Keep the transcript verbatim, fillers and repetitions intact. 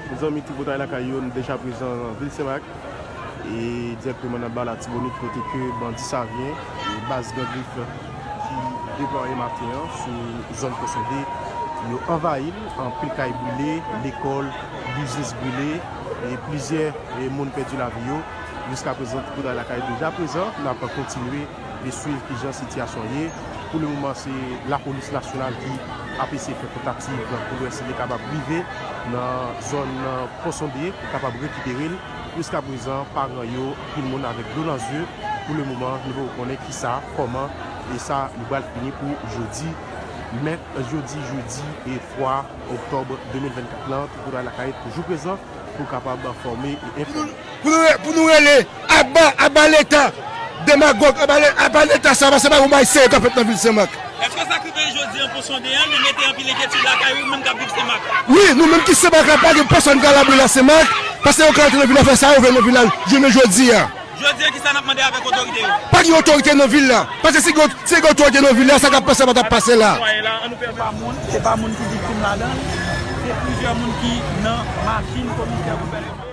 Mezanmi, tripotay lakay yo, nou deja prezan nan vil Senmak e dirèkteman nan ba Latibonit, kote ke bandi Savyen e baz Gran Grif ki deplwaye maten an sou zòn Pon Sonde, yo anvayi l. Anpil kay brile, lekòl, biznis brile, e plizyè e moun pèdi lavi yo. Jiskaprezan, tripotay lakay deja prezan, n ap kontinye e swiv kijan sitiyasyon ye. Pou le moman, se lapolis nasyonal ki ap eseye fè tantativ pou wè si li kapab rive nan zòn Pon Sonde pou kapab rekipere l. Jiskaprezan, paran yo, anpil moun avèk dlo nan zye. Pou le moman, nou poko konnen kisa, kòman, e sa li pral fini pou jodi, mèt, jodi, jedi e twa oktòb de mil vennkat lan, tripotay lakay toujou prezan pou kapab enfòme e enfòme. Pou nou, pou nou rele, aba, aba Leta, demagòg, aba Le-, aba Leta sa, paske se pa yon bagay serye k ap fèt nan vil Senmak. Èske sa k rive jodi an Pon Sonde an, li mete anpil enkyetid lakay ou menm k ap viv Senmak? Wi, nou menm ki Senmak la, pa gen pèsonn k al abri la Senmak, paske yo ka rantre nan vil la fè sa yo vle nan vil la, jounen jodi a. Jodi an, kisa n ap mande avèk otorite yo? Pa gen otorite nan vil la, paske si gen, si gen otorite nan vil la, sa k ap pase pa t ap pase la. Se pa moun, se pa moun ki viktim ladan l, se plizyè moun ki nan machin komisè gouvènman.